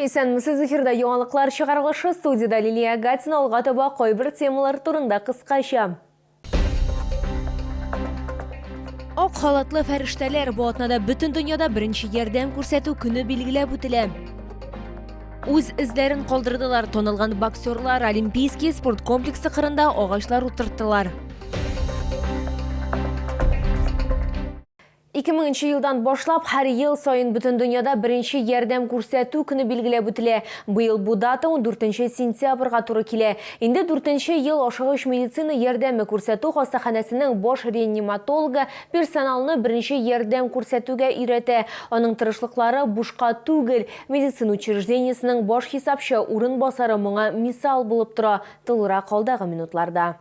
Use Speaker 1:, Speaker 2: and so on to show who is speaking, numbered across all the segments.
Speaker 1: Исәнмесез, эфирда яңалыклар чыгарылышы, студиядә Лилия Гатина. Алга таба кайбер темалар турында кыскача. Ак халатлы фәрештәләр, бу атнада бөтен дөньяда беренче ярдәм күрсәтү көне билгеләп үтелә. Үз эзләрен калдырдылар танылган боксерлар, Олимпийский спорт комплексы кырында агачлар утырттылар. 2000 нче елдан башлап һәр ел саен бөтен дөньяда беренче ярдәм күрсәтү көне билгеләп үтелә. Быел бу дата 14 сентябрьгә туры килә. Инде дүртенче ел ашыгыч медицина ярдәме күрсәтү хастаханәсенең баш реаниматологы персоналны беренче ярдәм күрсәтүгә өйрәтә. Аның тырышлыклары бушка түгел. Медицина учреждениесенең баш хисапчы урынбасары моңа мисал булып тора. Тулырак алдагы минутларда.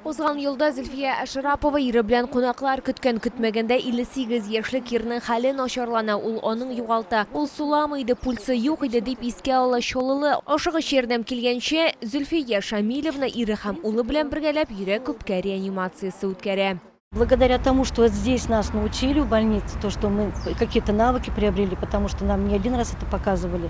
Speaker 1: Узган елда Зөлфия Әшрапова ире белән кунаклар көткән. Көтмәгәндә 58 яшьлек ирнең хәле начарлана, ул аның югалта. Ул суламый иде, пульсы юк иде, дип искә ала Чаллылы. Ашыгыч ярдәм килгәнче, Зөлфия Шамилевна ире һәм улы белән бергәләп йөрәк-үпкә реанимациясе үткәрә.
Speaker 2: Благодаря тому, что вот здесь нас научили в больнице, то, что мы какие-то навыки приобрели, потому что нам не один раз это показывали,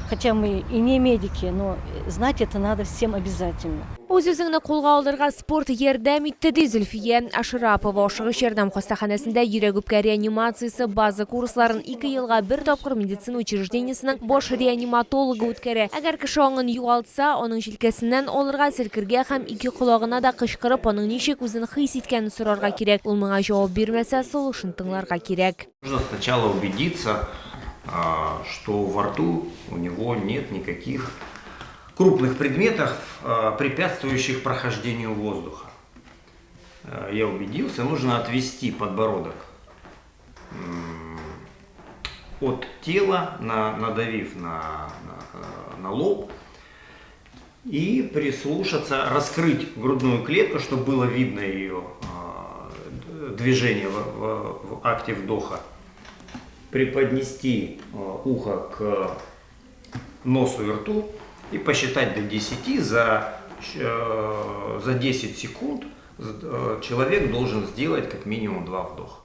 Speaker 2: хотя мы и не медики, но знать это надо всем обязательно.
Speaker 1: Үз-үзеңне кулга алырга спорт ярдәм итте, ди Зөлфия Ашрапова. Ашыгыч ярдәм хастаханәсендә йөрәк-үпкә реанимациясе база курсларын ике елга бер тапкыр медицина учреждениесенең баш реаниматологы үткәрә. Әгәр кеше аңын югалтса, аның җилкәсеннән алырга, селкергә һәм ике колагына да кычкырып, аның ничек үзен хис иткәнен сорарга кирәк. Ул моңа җавап бирмәсә, сулышын тыңларга кирәк.
Speaker 3: Нужно сначала убедиться, что во рту у него нет никаких крупных предметов, препятствующих прохождению воздуха. Я убедился, нужно отвести подбородок от тела, надавив на лоб, и прислушаться, раскрыть грудную клетку, чтобы было видно ее движение в акте вдоха, преподнести ухо к носу и рту и посчитать до 10. За 10 секунд человек должен сделать как минимум два вдоха.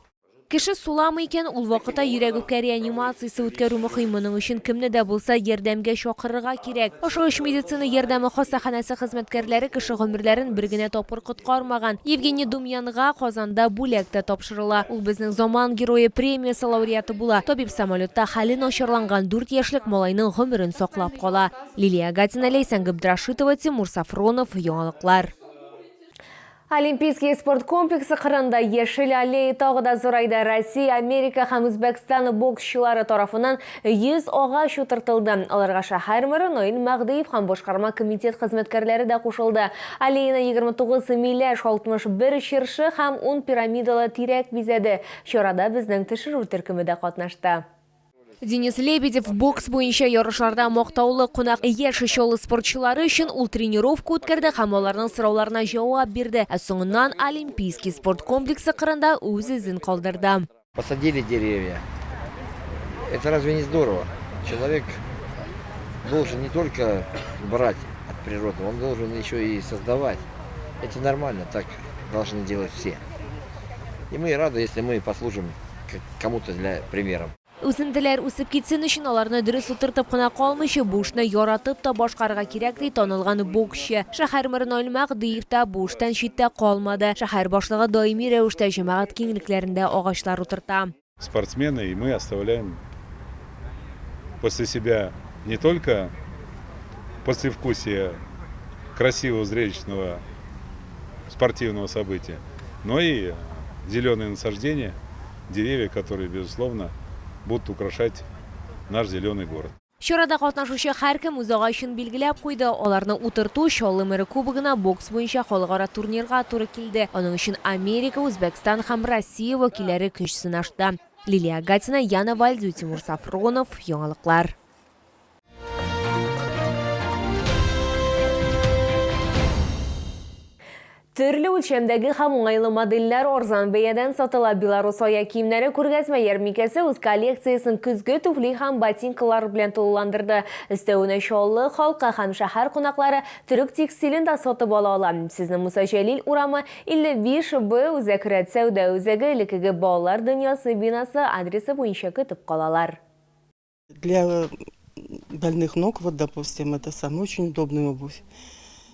Speaker 1: Кеше суламый икән, ул вакытта йөрәк-үпкә реанимациясе үткәрү мөһим. Моның өчен кемне дә булса ярдәмгә чакырырга кирәк. Ашыгыч медицина ярдәме хастаханәсе хезмәткәрләре кеше гомерләрен бер генә тапкыр коткармаган. Евгений Думьянга Казанда бүләк тә тапшырыла. Ул Безнең заман герое премиясе лауреаты була. Табиб самолетта хәле начарланган дүрт яшьлек малайның гомерен саклап кала. Лилия Гатина, Ләйсән Габдрашитова, Тимур Сафронов, Яңалыклар. Олимпийский спорт комплексы кырында яшел аллея тагы да зурайды. Россия, Америка һәм Үзбәкстан боксчылары тарафыннан 100 агач утыртылды. Аларга шәһәр мэры Наил Мәһдиев һәм башкарма комитет хезмәткәрләре дә кушылды. Аллеяны 29 миләш, 61 чыршы һәм 10 пирамидалы тирәк бизәде. Чарада безнең төшерү төркеме дә катнашты. Денис Лебедев бокс буенча ярышларда мактаулы кунак. Яшь Чаллы спортчылары өчен ул тренировка үткәрде һәм аларның сорауларына җавап бирде. Ә соңыннан Олимпийский спорт комплексы кырында үз эзен калдырды.
Speaker 4: Посадили деревья. Это разве не здорово? Человек должен не только брать от природы, он должен еще и создавать. Это нормально, так должны делать все. И мы рады, если мы послужим кому-то для примером.
Speaker 1: Үсентеләр үсеп китсен өчен аларны дөрес утыртып кына калмыйча, бу эшне яратып та башкарырга кирәк, ди танылган боксчы. Шәһәр мэры Наил Мәһдиев та бу эштән читтә калмады. Шәһәр башлыгы даими рәвештә җәмәгать киңлекләрендә агачлар утырта.
Speaker 5: Спортсмены и мы оставляем после себя не только послевкусие красивого зрелищного спортивного события, но и зеленые насаждения, деревья, которые, безусловно, будут украшать наш зеленый город.
Speaker 1: Чарада катнашучы һәркем үз агачын билгеләп куйды. Аларны утырту Чаллы мэры кубогына бокс буенча халыкара турнирга туры килде. Аның өчен Америка, Үзбәкстан һәм Россия вәкилләре көч сынашты. Лилия Гатина, Яна Вальдю, Тимур Сафронов, Яңалыклар. Төрле үлчәмдәге һәм уңайлы модельләр арзан бәядән сатыла. Беларус аяк киемнәре күргәзмә ярминкәсе үз коллекциясен көзге туфли һәм ботинкалар белән тулыландырды. Өстәвенә Чаллы халкы һәм шәһәр кунаклары төрек текстилен дә сатып ала ала. Сезне Муса Җәлил урамы, 55 Б Үзәк рәт сәүдә үзәге, элеккеге Балалар дөньясы бинасы адресы буенча көтеп калалар.
Speaker 6: Для Больных ног, вот, допустим, это самое, очень удобная обувь.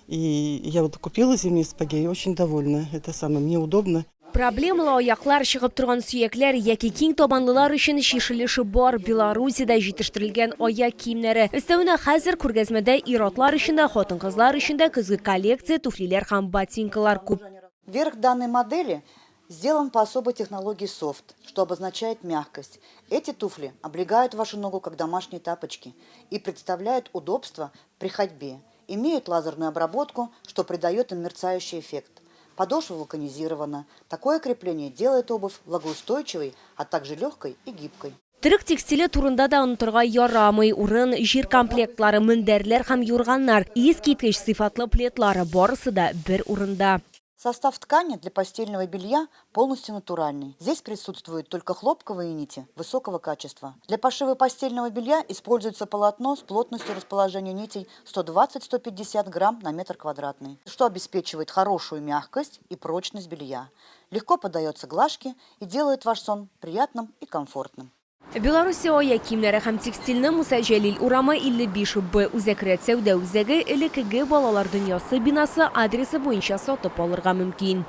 Speaker 6: И я вот купила зимние сапоги и очень довольна. Это самое, мне удобно.
Speaker 1: Проблемалы аяклар, чыгып торган сөякләр яки киң табанлылар өчен чишелеше бар Белоруссиядә җитештерелгән аяк киемнәре. Өстәвенә хәзер күргәзмәдә ир-атлар өчен дә, хатын-кызлар өчен дә көзге коллекция, туфлиләр һәм ботинкалар күп.
Speaker 7: Верх данной модели сделан по особой технологии софт, что обозначает мягкость. Эти туфли облегают вашу ногу, как домашние тапочки, и представляют удобство при ходьбе. Имеют лазерную обработку, что придает им мерцающий эффект. Подошва вулканизирована. Такое крепление делает обувь влагоустойчивой, а также легкой и гибкой.
Speaker 1: Төрек текстиле турында да онытырга ярамый. Урын, җир комплектлары, мендәрләр һәм юрганнар, искиткеч сыйфатлы пледлар, барысы да бер урында.
Speaker 7: Состав ткани для постельного белья полностью натуральный. Здесь присутствуют только хлопковые нити высокого качества. Для пошива постельного белья используется полотно с плотностью расположения нитей 120-150 грамм на метр квадратный, что обеспечивает хорошую мягкость и прочность белья. Легко поддается глажке и делает ваш сон приятным и комфортным.
Speaker 1: Белоруссия аяк киемнәре һәм текстильне Муса Җәлил урамы 55 Б Үзәк рәт сәүдә үзәге элеккеге Балалар дөньясы бинасы адресы буенча сатып алырга мөмкин.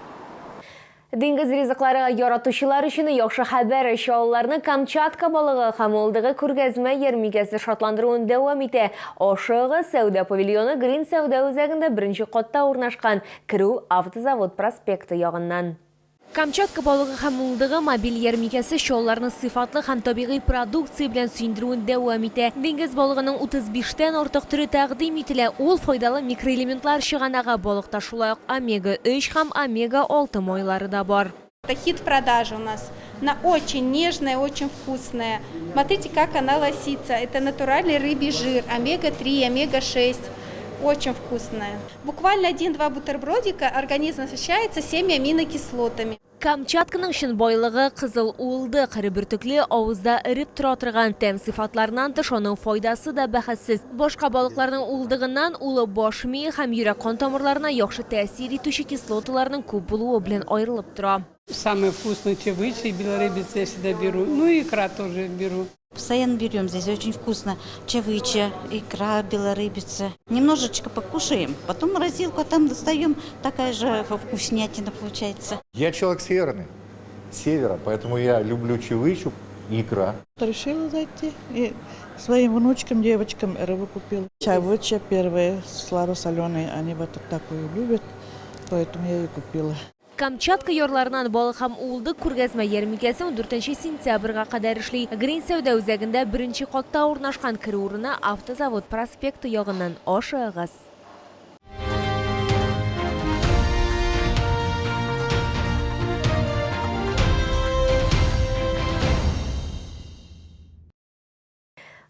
Speaker 1: Диңгез ризыклары яратучылар өчен яхшы хәбәр, чаллыларны Камчатка балыгы һәм уылдыгы күргәзмә ярминкәсе шатландыруын дәвам итә. Ашыгыз, сәүдә павильоны Грин сәүдә үзәгендә беренче катта урнашкан, керү Автозавод проспекты ягыннан. Камчатка балыгы һәм уылдыгы мобиль ярминкәсе чаллыларны сыйфатлы һәм табигый продукция белән сөендерүен дәвам итә. Диңгез балыгының 35 тән артык төре тәкъдим ителә. Ул файдалы микроэлементлар чыганагы. Балыкта шулай ук омега-3 һәм омега-6 майлары да бар.
Speaker 8: Это хит продажи у нас. Она очень нежная, очень вкусная. Смотрите, как она лосится. Это натуральный рыбий жир, омега-3, омега-6. Очень вкусная. Буквально один-два бутербродика, организм насыщается всеми аминокислотами.
Speaker 1: Камчатканың чын байлыгы кызыл уылдык, эре бөртекле, авызда эреп тора торган тәм сыйфатларыннан тыш аның файдасы да бәхәссез. Башка балыкларның уылдыгыннан ул баш мие һәм йөрәк-кан тамырларына яхшы тәэсир итүче кислоталарның күп булуы белән аерылып тора.
Speaker 9: Самый вкусный чавыча и белорыбица я всегда беру. Ну и икра тоже беру.
Speaker 10: Постоянно берем, здесь очень вкусно. Чавыча, икра, белорыбица. Немножечко покушаем, потом морозилку, а там достаем, такая же вкуснятина получается.
Speaker 11: Я человек северный, севера, поэтому я люблю чавычу и икра.
Speaker 12: Решила зайти и своим внучкам, девочкам рыбу купила. Чавыча первая, слабосоленые, они вот такую любят, поэтому я и купила.
Speaker 1: Камчатка ярларыннан балык һәм уылдык күргәзмә ярминкәсе 14 сентябрьгә кадәр эшли. Грин сәүдә үзәгендә беренче катта урнашкан, керү урыны Автозавод проспекты ягыннан. Ашыгыгыз!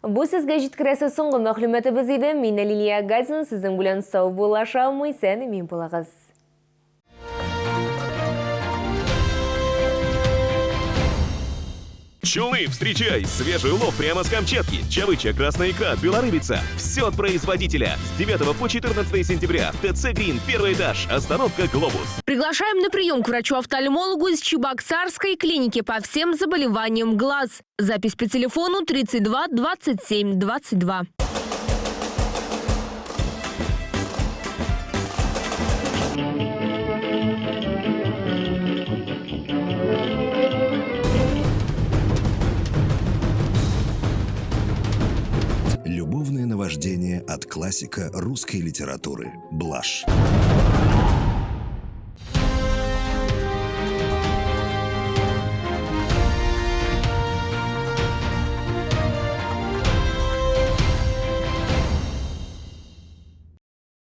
Speaker 1: Бу сезгә җиткерәсе соңгы мәгълүматыбыз иде. Мин Лилия Газина сезнең белән саубуллашам. Исән-имин булыгыз.
Speaker 13: Челны, встречай! Свежий улов прямо с Камчатки. Чавыча, красная икра, белорыбица. Все от производителя. С 9 по 14 сентября. ТЦ Грин, первый этаж. Остановка Глобус.
Speaker 1: Приглашаем на прием к врачу-офтальмологу из Чебоксарской клиники по всем заболеваниям глаз. Запись по телефону 32 27 22.
Speaker 14: Любовное наваждение от классика русской литературы. Блажь.